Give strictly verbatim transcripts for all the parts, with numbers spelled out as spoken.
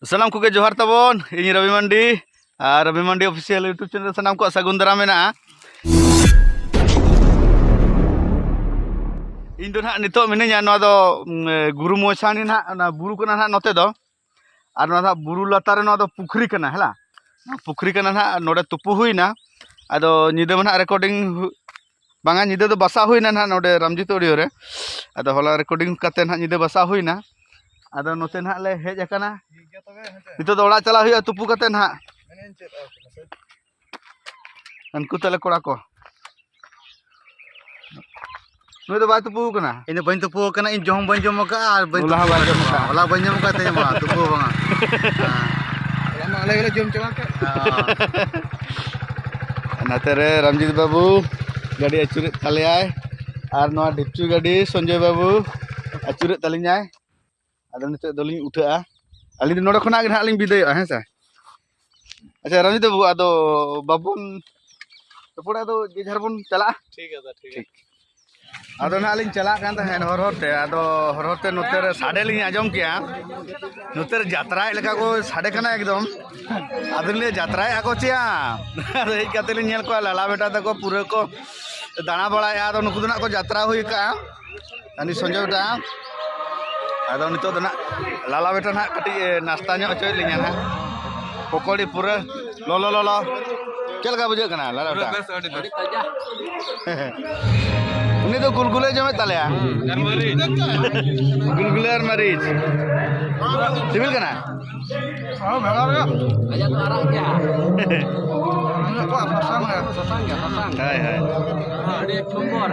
ᱥᱟᱱᱟᱢ ᱠᱚᱜᱮ ᱡᱚᱦᱟᱨ ᱛᱟᱵᱚᱱ, ᱤᱧ ᱨᱚᱵᱤ ᱢᱟᱱᱰᱤ ᱟᱨ ᱨᱚᱵᱤ ᱢᱟᱱᱰᱤ ᱚᱯᱷᱤᱥᱤᱭᱟᱞ YouTube ᱪᱮᱱᱮᱞ ᱨᱮ ᱥᱟᱱᱟᱢ ᱠᱚᱣᱟᱜ ᱥᱟᱹᱜᱩᱱ ᱫᱟᱨᱟᱢ ᱢᱮᱱᱟᱜᱼᱟ᱾ ᱤᱧ ᱫᱚ ᱱᱟᱦᱟᱜ ᱱᱤᱛᱚᱜ ᱢᱤᱱᱟᱹᱧᱟ ᱱᱚᱣᱟ ᱫᱚ, ᱩᱢ, ᱜᱩᱨᱩ ᱢᱚᱭᱥᱟᱱᱤ ᱱᱟᱦᱟᱜ, ᱚᱱᱟ ᱵᱩᱨᱩ ᱠᱟᱱᱟ ᱱᱟᱦᱟᱜ ᱱᱚᱛᱮ ᱫᱚ᱾ ᱟᱨ ᱱᱚᱣᱟ ᱫᱚ ᱦᱟᱸᱜ ᱵᱩᱨᱩ ᱞᱟᱛᱟᱨ ᱨᱮ ᱱᱚᱣᱟ ᱫᱚ ᱯᱩᱠᱷᱨᱤ ᱠᱟᱱᱟ, ᱦᱮᱞᱟ᱾ ᱱᱚᱣᱟ ᱯᱩᱠᱷᱨᱤ ᱠᱟᱱᱟ ᱱᱟᱦᱟᱜ, ᱱᱚᱰᱮ ᱛᱩᱯᱩ ᱦᱩᱭᱱᱟ᱾ ᱟᱫᱚ ᱧᱤᱫᱟᱹ ᱢᱟ ᱱᱟᱦᱟᱜ ᱨᱮᱠᱚᱨᱰᱤᱝ ᱦᱩ-, ᱵᱟᱝᱟ, ᱧᱤᱫᱟᱹ ᱫᱚ ᱵᱟᱥᱟ ᱦᱩᱭᱱᱟ ᱱᱟᱦᱟᱜ ᱱᱚᱰᱮ ᱨᱟᱢᱡᱤᱛ ᱚᱰᱤᱭᱳ ᱨᱮ᱾ ᱟᱫᱚ ᱦᱚᱞᱟ ᱨᱮᱠᱚᱨᱰᱤᱝ ᱠᱟᱛᱮ ᱱᱟᱦᱟᱜ ᱧᱤᱫᱟᱹ ᱵᱟᱥᱟ ᱦᱩᱭᱱᱟ᱾ ᱟᱫᱚ ᱱᱚᱛᱮ ᱱᱟᱦᱟᱜ ᱞᱮ ᱦᱮᱡ ᱟᱠᱟᱱᱟ᱾ ᱱᱤᱛᱚᱜ ᱫᱚ ᱚᱲᱟᱜ ᱪᱟᱞᱟᱜ ᱦᱩᱭᱩᱜᱼᱟ ᱛᱩᱯᱩ ᱠᱟᱛᱮ ᱱᱟᱦᱟᱜ᱾ ᱩᱱᱠᱩ ᱛᱟᱞᱮ ᱠᱚᱲᱟ ᱠᱚ᱾ ᱱᱩᱭ ᱫᱚ ᱵᱟᱭ ᱛᱩᱯᱩ ᱟᱠᱟᱱᱟ᱾ ᱤᱧ ᱫᱚ ᱵᱟᱹᱧ ᱛᱩᱯᱩ ᱟᱠᱟᱱᱟ, ᱤᱧ ᱡᱚᱢ ᱵᱟᱹᱧ ᱡᱚᱢ ᱟᱠᱟᱫᱼᱟ ᱟᱨ ᱵᱟᱹᱧ ᱦᱚᱞᱟ ᱦᱚᱸ ᱛᱩᱯᱩ ᱵᱟᱭ ᱡᱚᱢ ᱟᱠᱟᱱᱟ᱾ ᱟᱠᱟᱫᱼᱟ᱾ ᱦᱚᱞᱟ ᱵᱟᱹᱧ ᱡᱚᱢ ᱟᱠᱟᱫ ᱛᱮᱦᱮᱧ ᱢᱟ ᱛᱩᱯᱩ ᱦᱚᱸ ᱵᱟᱝᱟ᱾ ᱦᱮᱸ᱾ ᱟᱞᱮ ᱢᱟ ᱟᱞᱮ ᱜᱮᱞᱮ ᱡᱚᱢ ᱪᱟᱵᱟ ᱠᱮᱫ᱾ ᱦᱮᱸ᱾ ᱱᱚᱛᱮ ᱨᱮ ᱨᱟᱢᱡᱤᱛ ᱵᱟᱹᱵᱩ ᱜᱟᱹᱰᱤ ᱟᱹᱪᱩᱨᱮᱫ ᱛᱟᱞᱮᱭᱟᱭ, ᱟᱨ ᱱᱚᱣᱟ ᱰᱷᱤᱯᱪᱩ ᱜᱟᱹᱰᱤ ᱥᱚᱧᱡᱚᱭ ᱵᱟᱹᱵᱩ ᱟᱹᱪᱩᱨᱮᱫ ᱛᱟᱹᱞᱤᱧᱟᱭ᱾ ᱟᱫᱚ ᱱᱤᱛᱚᱜ ᱫᱚᱞᱤᱧ ᱩᱴᱷᱟᱹᱜᱼᱟ᱾ ᱟᱹᱞᱤᱧ ᱫᱚ ᱱᱚᱰᱮ ᱠᱷᱚᱱᱟᱜ ᱜᱮ ᱱᱟᱦᱟᱜ ᱞᱤᱧ ᱵᱤᱫᱟᱹᱭᱚᱜᱼᱟ, ᱦᱮᱸ ᱥᱮ? ᱟᱪᱪᱷᱟ, ᱨᱟᱢᱡᱤᱛ ᱵᱟᱹᱵᱩ, ᱟᱫᱚ ᱵᱟᱵᱚᱱ ᱨᱚᱯᱚᱲᱟ, ᱟᱫᱚ ᱡᱮ ᱡᱷᱟᱨ ᱵᱚᱱ ᱪᱟᱞᱟᱜᱼᱟ᱾ ᱴᱷᱤᱠ ᱜᱮᱭᱟ, ᱴᱷᱤᱠ ᱜᱮᱭᱟ᱾ ᱴᱷᱤᱠ᱾ ᱟᱫᱚ ᱱᱟᱦᱟᱜ ᱞᱤᱧ ᱪᱟᱞᱟᱜ ᱠᱟᱱ ᱛᱟᱦᱮᱸᱫ ᱦᱚᱨ ᱦᱚᱨ ᱛᱮ, ᱟᱫᱚ ᱦᱚᱨ ᱦᱚᱨ ᱛᱮ ᱱᱚᱛᱮ ᱨᱮ ᱥᱟᱰᱮ ᱞᱤᱧ ᱟᱸᱡᱚᱢ ᱠᱮᱜᱼᱟ, ᱱᱚᱛᱮ ᱨᱮ ᱡᱟᱛᱨᱟᱭᱮᱫ ᱞᱮᱠᱟ ᱠᱚ ᱥᱟᱰᱮ ᱠᱟᱱᱟ ᱮᱠᱫᱚᱢ᱾ ᱟᱫᱚ ᱞᱤᱧ ᱞᱟᱹᱭᱟ, "ᱡᱟᱛᱨᱟᱭᱮᱫᱼᱟ ᱠᱚ ᱪᱮᱫ?" ᱟᱫᱚ ᱦᱮᱡ ᱠᱟᱛᱮ ᱞᱤᱧ ᱧᱮᱞ ᱠᱚᱣᱟ, ᱞᱟᱞᱟ ᱵᱮᱴᱟ ᱛᱟᱠᱚ ᱯᱩᱨᱟᱹ ᱠᱚ ᱫᱟᱬᱟ ᱵᱟᱲᱟᱭᱮᱫᱼᱟ᱾ ᱟᱫᱚ ᱱᱩᱠᱩ ᱫᱚ ᱱᱟᱦᱟᱜ ᱠᱚ ᱡᱟᱛᱨᱟ ᱦᱩᱭ ᱟᱠᱟᱫᱼᱟ᱾ ᱩᱱᱤ ᱥᱚᱧᱡᱚᱭ ᱵᱮᱴᱟ᱾ ᱟᱫᱚ ᱱᱤᱛᱚᱜ ᱫᱚ ᱱᱟᱜ ᱞᱟᱞᱟ ᱵᱮᱴᱟ ᱱᱟᱜ ᱠᱟᱹᱴᱤᱡ, ᱮ, ᱱᱟᱥᱛᱟ ᱧᱚᱜ ᱦᱚᱪᱚᱭᱮᱫ ᱞᱤᱧᱟ ᱱᱟᱜ᱾ ᱯᱚᱠᱚᱲᱤ ᱯᱩᱨᱟᱹ ᱞᱚᱞᱚ ᱞᱚᱞᱚ᱾ ᱪᱮᱫ ᱞᱮᱠᱟ ᱵᱩᱡᱷᱟᱹᱜ ᱠᱟᱱᱟ ᱞᱟᱞᱟ ᱵᱮᱴᱟ? ᱟᱹᱰᱤ ᱛᱟᱡᱟ᱾ ᱩᱱᱤ ᱫᱚ ᱜᱩᱞᱜᱩᱞᱟᱹᱭ ᱡᱚᱢᱮᱫ ᱛᱟᱞᱮᱭᱟ᱾ ᱦᱩᱸ, ᱟᱨ ᱢᱟᱹᱨᱤᱪ᱾ ᱜᱩᱞᱜᱩᱞᱟᱹ ᱟᱨ ᱢᱟᱹᱨᱤᱪ᱾ ᱥᱤᱵᱤᱞ ᱠᱟᱱᱟ? ᱦᱚᱸ, ᱵᱷᱮᱜᱟᱨ ᱜᱮᱭᱟ᱾ ᱟᱡᱟᱜ ᱫᱚ ᱟᱨᱟᱜ ᱜᱮᱭᱟ᱾ ᱩᱱᱤᱭᱟᱜ ᱫᱚ ᱥᱟᱥᱟᱝ ᱜᱮᱭᱟ᱾ ᱥᱟᱥᱟᱝ ᱜᱮᱭᱟ, ᱥᱟᱥᱟᱝ᱾ ᱦᱳᱭ, ᱦᱳᱭ᱾ ᱟᱹᱰᱤ ᱮᱠ ᱱᱚᱢᱵᱚᱨ᱾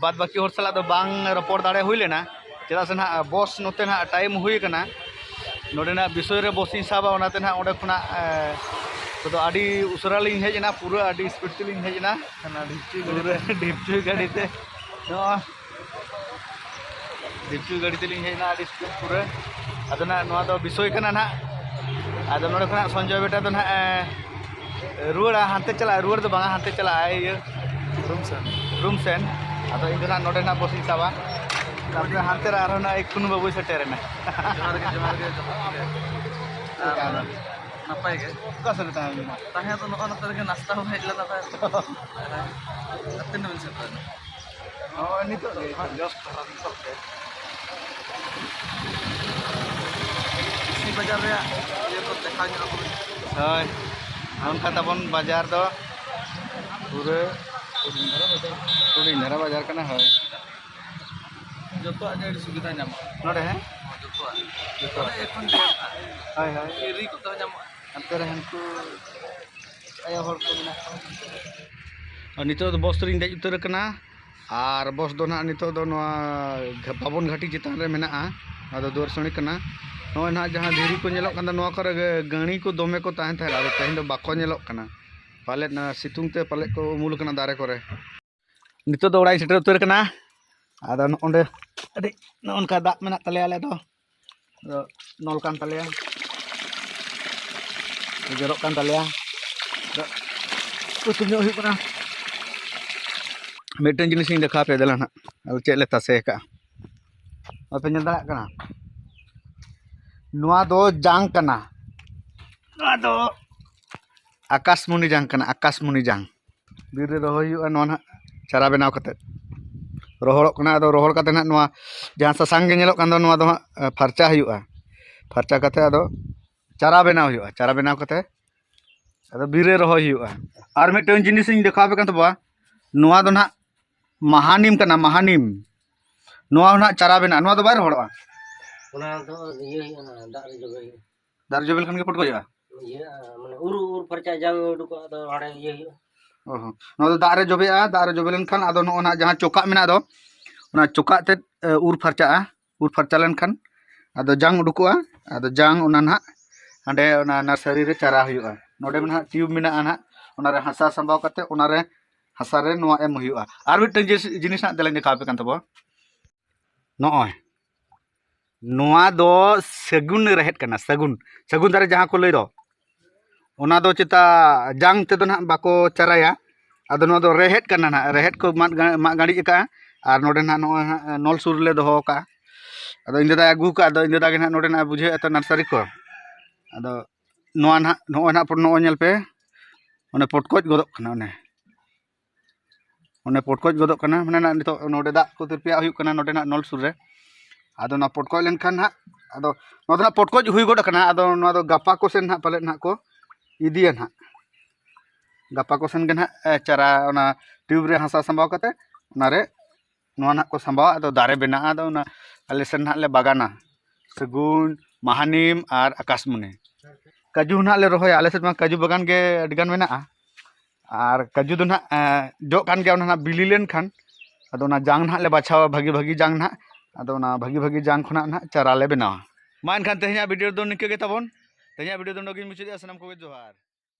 ᱵᱟᱫ ᱵᱟᱹᱠᱤ ᱦᱚᱲ ᱥᱟᱞᱟᱜ ᱫᱚ ᱵᱟᱝ ᱨᱚᱯᱚᱲ ᱫᱟᱲᱮ ᱦᱩᱭ ᱞᱮᱱᱟ, ᱪᱮᱫᱟᱜ ᱥᱮ ᱱᱟᱦᱟᱜ ᱵᱚᱥ ᱱᱚᱛᱮ ᱱᱟᱦᱟᱜ ᱴᱟᱭᱤᱢ ᱦᱩᱭ ᱟᱠᱟᱱᱟ᱾ ᱱᱚᱰᱮᱱᱟᱜ ᱵᱤᱥᱚᱭ ᱨᱮ ᱵᱚᱥ ᱤᱧ ᱥᱟᱵᱟ, ᱚᱱᱟᱛᱮ ᱱᱟᱦᱟᱜ ᱚᱸᱰᱮ ᱠᱷᱚᱱᱟᱜ, ᱮ, ᱠᱚᱫᱚ ᱟᱹᱰᱤ ᱩᱥᱟᱹᱨᱟ ᱞᱤᱧ ᱦᱮᱡ ᱮᱱᱟ, ᱯᱩᱨᱟᱹ ᱟᱹᱰᱤ ᱥᱯᱤᱰ ᱛᱮᱞᱤᱧ ᱦᱮᱡ ᱮᱱᱟ᱾ ᱦᱟᱱᱟ ᱰᱷᱤᱯᱪᱩᱭ ᱜᱟᱹᱰᱤ ᱯᱩᱨᱟᱹ ᱰᱷᱤᱯᱪᱩᱭ ᱜᱟᱹᱰᱤ ᱛᱮ᱾ ᱱᱚᱜᱼᱚᱭ ᱰᱷᱤᱯᱪᱩᱭ ᱜᱟᱹᱰᱤ ᱛᱮᱞᱤᱧ ᱦᱮᱡ ᱮᱱᱟ ᱟᱹᱰᱤ ᱥᱯᱤᱰ ᱯᱩᱨᱟᱹ᱾ ᱟᱫᱚ ᱱᱟᱦᱟᱜ ᱱᱚᱣᱟ ᱫᱚ ᱵᱤᱥᱚᱭ ᱠᱟᱱᱟ ᱱᱟᱦᱟᱜ᱾ ᱟᱫᱚ ᱱᱚᱰᱮ ᱠᱷᱚᱱᱟᱜ ᱥᱚᱧᱡᱚᱭ ᱵᱮᱴᱟ ᱫᱚ ᱱᱟᱦᱟᱜ, ᱮ, ᱨᱩᱣᱟᱹᱲᱟ, ᱦᱟᱱᱛᱮ ᱪᱟᱞᱟᱜᱼᱟ, ᱨᱩᱣᱟᱹᱲ ᱫᱚ ᱵᱟᱝᱟ, ᱦᱟᱱᱛᱮ ᱪᱟᱞᱟᱜᱼᱟᱭ ᱤᱭᱟᱹ ᱨᱩᱢ ᱥᱮᱱ᱾ ᱨᱩᱢ ᱥᱮᱱ᱾ ᱟᱫᱚ ᱤᱧ ᱫᱚ ᱱᱟᱦᱟᱜ ᱱᱚᱰᱮ ᱱᱟᱦᱟᱜ ᱵᱚᱥ ᱤᱧ ᱥᱟᱵᱟ᱾ ᱛᱟᱨᱯᱚᱨᱮ ᱦᱟᱱᱛᱮ ᱨᱮ ᱟᱨᱦᱚᱸ ᱱᱟᱦᱟᱜ ᱠᱷᱩᱱ ᱵᱟᱹᱵᱩᱭ ᱥᱮᱴᱮᱨᱮᱱᱟ᱾ ᱡᱚᱦᱟᱨ ᱜᱮ, ᱡᱚᱦᱟᱨ ᱜᱮ, ᱡᱚᱦᱟᱨ ᱜᱮ᱾ ᱟᱨ ᱱᱟᱯᱟᱭ ᱜᱮ? ᱚᱠᱟ ᱥᱮᱫ ᱨᱮ ᱛᱟᱦᱮᱸ ᱦᱩᱭ ᱞᱮᱱᱟ? ᱛᱟᱦᱮᱸ ᱫᱚ ᱱᱚᱜᱼᱚ ᱱᱚᱛᱮ ᱨᱮᱜᱮ ᱱᱟᱥᱛᱟ ᱦᱚᱸ ᱦᱮᱡ ᱞᱮᱱᱟ ᱛᱟᱦᱮᱸᱫ᱾ ᱟᱨ ᱛᱤᱱᱟᱹᱜ ᱵᱤᱱ ᱥᱮᱴᱮᱨ ᱮᱱᱟ? ᱱᱚᱜᱼᱚᱭ ᱱᱤᱛᱚᱜ ᱜᱮ, ᱱᱤᱛᱚᱜ ᱡᱚᱥᱴ ᱱᱤᱛᱚᱜ ᱜᱮ᱾ ᱵᱤᱥᱤ ᱵᱟᱡᱟᱨ ᱨᱮᱭᱟᱜ ᱤᱭᱟᱹ ᱠᱚ ᱫᱮᱠᱷᱟᱣ ᱧᱚᱜ ᱟᱠᱚ ᱵᱤᱱ᱾ ᱦᱳᱭ, ᱚᱱᱠᱟ ᱛᱟᱵᱚᱱ ᱵᱟᱡᱟᱨ ᱫᱚ ᱯᱩᱨᱟᱹ ᱦᱩᱰᱤᱧ ᱫᱷᱟᱨᱟ ᱵᱟᱡᱟᱨ ᱠᱟᱱᱟ᱾ ᱦᱳᱭ, ᱡᱚᱛᱚᱣᱟᱜ ᱜᱮ ᱟᱹᱰᱤ ᱥᱩᱵᱤᱫᱷᱟ ᱧᱟᱢᱚᱜᱼᱟ᱾ ᱱᱚᱰᱮ, ᱦᱮᱸ? ᱡᱚᱛᱚᱣᱟᱜ᱾ ᱡᱚᱛᱚᱣᱟᱜ᱾ ᱢᱟᱱᱮ ᱮᱠᱷᱚᱱ ᱰᱷᱮᱨ ᱦᱳᱭ, ᱦᱳᱭ᱾ ᱠᱤᱨᱤ ᱠᱚᱛᱮ ᱦᱚᱸ ᱧᱟᱢᱚᱜᱼᱟ᱾ ᱦᱟᱱᱛᱮ ᱨᱮ ᱦᱟᱱᱠᱩ ᱟᱭᱳ ᱦᱚᱲ ᱠᱚ ᱢᱮᱱᱟᱜ ᱠᱚᱣᱟ᱾ ᱟᱨ ᱱᱤᱛᱚᱜ ᱫᱚ ᱵᱚᱥ ᱨᱤᱧ ᱫᱮᱡ ᱩᱛᱟᱹᱨ ᱟᱠᱟᱱᱟ᱾ ᱟᱨ ᱵᱚᱥ ᱫᱚ ᱱᱟᱦᱟᱜ ᱱᱤᱛᱚᱜ ᱫᱚ ᱱᱚᱣᱟ ᱜᱷᱟ-, ᱵᱟᱵᱚᱱ ᱜᱷᱟᱴᱤ ᱪᱮᱛᱟᱱ ᱨᱮ ᱢᱮᱱᱟᱜᱼᱟ᱾ ᱱᱚᱣᱟ ᱫᱚ ᱫᱩᱣᱟᱹᱨᱥᱟᱹᱲᱤ ᱠᱟᱱᱟ᱾ ᱱᱚᱜᱼᱚᱭ ᱱᱟᱦᱟᱜ ᱡᱟᱦᱟᱸ ᱫᱷᱤᱨᱤ ᱠᱚ ᱧᱮᱞᱚᱜ ᱠᱟᱱ ᱫᱚ, ᱱᱚᱣᱟ ᱠᱚᱨᱮ ᱜᱟᱹ-, ᱜᱟᱹᱲᱤ ᱠᱚ ᱫᱚᱢᱮ ᱠᱚ ᱛᱟᱦᱮᱱ ᱛᱟᱦᱮᱸᱫ, ᱟᱫᱚ ᱛᱮᱦᱮᱧ ᱫᱚ ᱵᱟᱠᱚ ᱧᱮᱞᱚᱜ ᱠᱟᱱᱟ᱾ ᱯᱟᱞᱮᱫ ᱱᱚᱣᱟ ᱥᱤᱛᱩᱝ ᱛᱮ ᱯᱟᱞᱮᱫ ᱠᱚ ᱩᱢᱩᱞ ᱠᱟᱱᱟ ᱫᱟᱨᱮ ᱠᱚᱨᱮ᱾ ᱱᱤᱛᱚᱜ ᱫᱚ ᱚᱲᱟᱜ ᱤᱧ ᱥᱮᱴᱮᱨ ᱩᱛᱟᱹᱨ ᱠᱟᱱᱟ᱾ ᱟᱫᱚ ᱱᱚᱜᱼᱚᱸᱰᱮ ᱟᱹᱰᱤ ᱱᱚᱜᱼᱚ ᱱᱚᱝᱠᱟ ᱫᱟᱜ ᱢᱮᱱᱟᱜ ᱛᱟᱞᱮᱭᱟ ᱟᱞᱮ ᱫᱚ᱾ ᱟᱫᱚ ᱱᱚᱞ ᱠᱟᱱ ᱛᱟᱞᱮᱭᱟ, ᱡᱚᱨᱚᱜ ᱠᱟᱱ ᱛᱟᱞᱮᱭᱟ᱾ ᱟᱫᱚ ᱩᱛᱩ ᱧᱚᱜ ᱦᱩᱭᱩᱜ ᱠᱟᱱᱟ᱾ ᱢᱤᱫᱴᱮᱱ ᱡᱤᱱᱤᱥ ᱤᱧ ᱫᱮᱠᱷᱟᱣ ᱟᱯᱮᱭᱟ, ᱫᱮᱞᱟ ᱱᱟᱦᱟᱜ, ᱟᱫᱚ ᱪᱮᱫ ᱞᱮ ᱛᱟᱥᱮ ᱟᱠᱟᱫᱼᱟ, ᱵᱟᱯᱮ ᱧᱮᱞ ᱫᱟᱲᱮᱭᱟᱜ ᱠᱟᱱᱟ? ᱱᱚᱣᱟ ᱫᱚ ᱡᱟᱝ ᱠᱟᱱᱟ᱾ ᱱᱚᱣᱟ ᱫᱚ ᱟᱠᱟᱥᱢᱩᱱᱤ ᱡᱟᱝ ᱠᱟᱱᱟ, ᱟᱠᱟᱥᱢᱩᱱᱤ ᱡᱟᱝ᱾ ᱵᱤᱨ ᱨᱮ ᱨᱚᱦᱚᱭ ᱦᱩᱭᱩᱜᱼᱟ ᱱᱚᱣᱟ ᱱᱟᱦᱟᱜ ᱪᱟᱨᱟ ᱵᱮᱱᱟᱣ ᱠᱟᱛᱮᱫ᱾ ᱨᱚᱦᱚᱲᱚᱜ ᱠᱟᱱᱟ, ᱟᱫᱚ ᱨᱚᱦᱚᱲ ᱠᱟᱛᱮ ᱱᱟᱦᱟᱜ ᱱᱚᱣᱟ ᱡᱟᱦᱟᱸ ᱥᱟᱥᱟᱝ ᱜᱮ ᱧᱮᱞᱚᱜ ᱠᱟᱱ ᱫᱚ, ᱱᱚᱣᱟ ᱫᱚ ᱦᱟᱸᱜ, ᱮ, ᱯᱷᱟᱨᱪᱟ ᱦᱩᱭᱩᱜᱼᱟ᱾ ᱯᱷᱟᱨᱪᱟ ᱠᱟᱛᱮ ᱟᱫᱚ ᱪᱟᱨᱟ ᱵᱮᱱᱟᱣ ᱦᱩᱭᱩᱜᱼᱟ᱾ ᱪᱟᱨᱟ ᱵᱮᱱᱟᱣ ᱠᱟᱛᱮ ᱟᱫᱚ ᱵᱤᱨ ᱨᱮ ᱨᱚᱦᱚᱭ ᱦᱩᱭᱩᱜᱼᱟ᱾ ᱟᱨ ᱢᱤᱫᱴᱟᱝ ᱡᱤᱱᱤᱥ ᱤᱧ ᱫᱮᱠᱷᱟᱣ ᱟᱯᱮ ᱠᱟᱱ ᱛᱟᱵᱚᱣᱟ, ᱱᱚᱣᱟ ᱫᱚ ᱱᱟᱦᱟᱜ ᱢᱟᱦᱟᱱᱤᱢ ᱠᱟᱱᱟ, ᱢᱟᱦᱟᱱᱤᱢ᱾ ᱱᱚᱣᱟ ᱦᱚᱸ ᱱᱟᱦᱟᱜ ᱪᱟᱨᱟ ᱵᱮᱱᱟᱜᱼᱟ, ᱱᱚᱣᱟ ᱫᱚ ᱵᱟᱭ ᱨᱚᱦᱚᱲᱚᱜᱼᱟ᱾ ᱚᱱᱟ ᱫᱚ ᱤᱭᱟᱹ ᱦᱩᱭᱩᱜᱼᱟ, ᱚᱱᱟ ᱫᱟᱜ ᱨᱮ ᱡᱚᱵᱮ ᱦᱩᱭᱩᱜᱼᱟ᱾ ᱫᱟᱜ ᱨᱮ ᱡᱚᱵᱮ ᱞᱮᱠᱷᱟᱱ ᱜᱮ ᱯᱚᱴᱠᱚᱡᱚᱜᱼᱟ? ᱤᱭᱟᱹ, ᱢᱟᱱᱮ ᱩᱨ, ᱩᱨ ᱯᱷᱟᱨᱪᱟ ᱡᱟᱝ ᱩᱰᱩᱠᱚᱜᱼᱟ, ᱟᱫᱚ ᱚᱸᱰᱮ ᱤᱭᱟᱹ ᱦᱩᱭᱩᱜᱼᱟ᱾ ᱚ ᱦᱚᱸ᱾ ᱱᱚᱣᱟ ᱫᱚ ᱫᱟᱜ ᱨᱮ ᱡᱚᱵᱮᱜᱼᱟ, ᱫᱟᱜ ᱨᱮ ᱡᱚᱵᱮ ᱞᱮᱱᱠᱷᱟᱱ ᱟᱫᱚ ᱱᱚᱜᱼᱚ ᱱᱟᱦᱟᱜ ᱡᱟᱦᱟᱸ ᱪᱚᱠᱟᱜ ᱢᱮᱱᱟᱜ ᱫᱚ, ᱚᱱᱟ ᱪᱚᱠᱟᱜ ᱛᱮᱫ, ᱮ, ᱩᱨ ᱯᱷᱟᱨᱪᱟᱜᱼᱟ᱾ ᱩᱨ ᱯᱷᱟᱨᱪᱟ ᱞᱮᱱᱠᱷᱟᱱ ᱟᱫᱚ ᱡᱟᱝ ᱩᱰᱩᱠᱚᱜᱼᱟ᱾ ᱟᱫᱚ ᱡᱟᱝ ᱚᱱᱟ ᱱᱟᱦᱟᱜ ᱦᱟᱸᱰᱮ ᱚᱱᱟ ᱱᱟᱨᱥᱟᱨᱤ ᱨᱮ ᱪᱟᱨᱟ ᱦᱩᱭᱩᱜᱼᱟ᱾ ᱱᱚᱰᱮ ᱢᱟ ᱱᱟᱦᱟᱜ ᱴᱤᱭᱩᱵᱽ ᱢᱮᱱᱟᱜᱼᱟ ᱱᱟᱦᱟᱜ, ᱚᱱᱟᱨᱮ ᱦᱟᱥᱟ ᱥᱟᱢᱵᱟᱣ ᱠᱟᱛᱮ ᱚᱱᱟᱨᱮ ᱦᱟᱥᱟ ᱨᱮ ᱱᱚᱣᱟ ᱮᱢ ᱦᱩᱭᱩᱜᱼᱟ᱾ ᱟᱨ ᱢᱤᱫᱴᱟᱝ ᱡᱤᱱᱤᱥ, ᱡᱤᱱᱤᱥ ᱦᱟᱸᱜ ᱫᱮᱞᱟᱧ ᱫᱮᱠᱷᱟᱣ ᱟᱯᱮ ᱠᱟᱱ ᱛᱟᱵᱚᱣᱟ᱾ ᱱᱚᱜᱼᱚᱭ ᱱᱚᱣᱟ ᱫᱚ ᱥᱟᱹᱜᱩᱱ ᱨᱮᱦᱮᱫ ᱠᱟᱱᱟ, ᱥᱟᱹᱜᱩᱱ, ᱥᱟᱹᱜᱩᱱ ᱫᱟᱨᱮ ᱡᱟᱦᱟᱸ ᱠᱚ ᱞᱟᱹᱭ ᱫᱚ, ᱚᱱᱟ ᱫᱚ ᱪᱮᱛᱟ ᱡᱟᱝ ᱛᱮᱫᱚ ᱱᱟᱦᱟᱜ ᱵᱟᱠᱚ ᱪᱟᱨᱟᱭᱟ᱾ ᱟᱫᱚ ᱱᱚᱣᱟ ᱫᱚ ᱨᱮᱦᱮᱫ ᱠᱟᱱᱟ ᱱᱟᱦᱟᱜ, ᱨᱮᱦᱮᱫ ᱠᱚ ᱢᱟᱜ ᱜᱟ-, ᱢᱟᱜ ᱜᱟᱹᱰᱤᱡ ᱟᱠᱟᱜᱼᱟ᱾ ᱟᱨ ᱱᱚᱰᱮ ᱱᱟᱦᱟᱜ ᱱᱚᱜᱼᱚᱭ ᱦᱟᱸᱜ ᱱᱚᱞ ᱥᱩᱨ ᱨᱮᱞᱮ ᱫᱚᱦᱚ ᱟᱠᱟᱜᱼᱟ᱾ ᱟᱫᱚ ᱤᱧ ᱫᱟᱫᱟᱭ ᱟᱹᱜᱩ ᱟᱠᱟᱫ, ᱟᱫᱚ ᱤᱧ ᱫᱟᱫᱟ ᱜᱮ ᱱᱟᱦᱟᱜ ᱱᱚᱰᱮ ᱱᱟᱦᱟᱜ ᱵᱩᱡᱷᱟᱹᱣᱮᱫᱼᱟ ᱛᱚ ᱱᱟᱨᱥᱟᱨᱤ ᱠᱚ᱾ ᱟᱫᱚ ᱱᱚᱣᱟ ᱱᱟᱦᱟᱜ, ᱱᱚᱜᱼᱚᱭ ᱱᱟᱦᱟᱜ ᱱᱚᱜᱼᱚᱭ ᱧᱮᱞ ᱯᱮ, ᱚᱱᱮ ᱯᱚᱴᱠᱚᱡ ᱜᱚᱫᱚᱜ ᱠᱟᱱᱟ, ᱚᱱᱮ ᱚᱱᱮ ᱯᱚᱴᱠᱚᱡ ᱜᱚᱫᱚᱜ ᱠᱟᱱᱟ, ᱢᱟᱱᱮ ᱱᱟᱜ ᱱᱤᱛᱚᱜ ᱱᱚᱰᱮ ᱫᱟᱜ ᱠᱚ ᱛᱤᱨᱯᱤᱭᱟᱜ ᱦᱩᱭᱩᱜ ᱠᱟᱱᱟ ᱱᱚᱰᱮ ᱱᱟᱜ ᱱᱚᱞ ᱥᱩᱨ ᱨᱮ᱾ ᱟᱫᱚ ᱚᱱᱟ ᱯᱚᱴᱠᱚᱡ ᱞᱮᱱᱠᱷᱟᱱ ᱦᱟᱸᱜ, ᱟᱫᱚ ᱱᱚᱣᱟ ᱫᱚ ᱱᱟᱜ ᱯᱚᱴᱠᱚᱡ ᱦᱩᱭ ᱜᱚᱫ ᱟᱠᱟᱱᱟ᱾ ᱟᱫᱚ ᱱᱚᱣᱟ ᱫᱚ ᱜᱟᱯᱟ ᱠᱚ ᱥᱮᱱ ᱦᱟᱸᱜ ᱯᱟᱞᱮᱫ ᱱᱟᱜ ᱠᱚ ᱤᱫᱤᱭᱟ ᱱᱟᱜ᱾ ᱜᱟᱯᱟ ᱠᱚ ᱥᱮᱱ ᱜᱮ ᱱᱟᱜ, ᱮ, ᱪᱟᱨᱟ ᱚᱱᱟ ᱴᱤᱭᱩᱵᱽ ᱨᱮ ᱦᱟᱥᱟ ᱥᱟᱢᱵᱟᱣ ᱠᱟᱛᱮ ᱚᱱᱟᱨᱮ ᱱᱚᱣᱟ ᱱᱟᱜ ᱠᱚ ᱥᱟᱢᱵᱟᱣᱟ᱾ ᱟᱫᱚ ᱫᱟᱨᱮ ᱵᱮᱱᱟᱜᱼᱟ᱾ ᱟᱫᱚ ᱚᱱᱟ ᱟᱞᱮ ᱥᱮᱱ ᱱᱟᱜ ᱞᱮ ᱵᱟᱜᱟᱱᱟ ᱥᱟᱹᱜᱩᱱ, ᱢᱟᱦᱟᱱᱤᱢ ᱟᱨ ᱟᱠᱟᱥᱢᱩᱱᱤ᱾ ᱠᱟᱡᱩ ᱱᱟᱜ ᱞᱮ ᱨᱚᱦᱚᱭᱟ᱾ ᱟᱞᱮ ᱥᱮᱫ ᱢᱟ ᱠᱟᱡᱩ ᱵᱟᱜᱟᱱ ᱜᱮ ᱟᱹᱰᱤ ᱜᱟᱱ ᱢᱮᱱᱟᱜᱼᱟ᱾ ᱟᱨ ᱠᱟᱡᱩ ᱫᱚ ᱱᱟᱦᱟᱜ, ᱮᱸ, ᱡᱚᱜ ᱠᱟᱱ ᱜᱮᱭᱟ, ᱚᱱᱟ ᱱᱟᱦᱟᱜ ᱵᱤᱞᱤ ᱞᱮᱱᱠᱷᱟᱱ ᱟᱫᱚ ᱚᱱᱟ ᱡᱟᱝ ᱱᱟᱦᱟᱜ ᱞᱮ ᱵᱟᱪᱷᱟᱣᱟ, ᱵᱷᱟᱹᱜᱤ ᱵᱷᱟᱹᱜᱤ ᱡᱟᱝ ᱱᱟᱦᱟᱜ᱾ ᱟᱫᱚ ᱚᱱᱟ ᱵᱷᱟᱹᱜᱤ ᱵᱷᱟᱹᱜᱤ ᱡᱟᱝ ᱠᱷᱚᱱᱟᱜ ᱱᱟᱦᱟᱜ ᱪᱟᱨᱟ ᱞᱮ ᱵᱮᱱᱟᱣᱟ᱾ ᱢᱟ ᱮᱱᱠᱷᱟᱱ ᱛᱮᱦᱮᱧᱟᱜ ᱵᱷᱤᱰᱤᱭᱳ ᱫᱚ ᱱᱤᱝᱠᱟᱹ ᱜᱮ ᱛᱟᱵᱚᱱ᱾ ᱛᱮᱦᱮᱧᱟᱜ ᱵᱷᱤᱰᱤᱭᱳ ᱫᱚ ᱱᱚᱰᱮ ᱜᱤᱧ ᱢᱩᱪᱟᱹᱫᱮᱜᱼᱟ᱾ ᱥᱟᱱᱟᱢ ᱠᱚᱜᱮ ᱡᱚᱦᱟᱨ᱾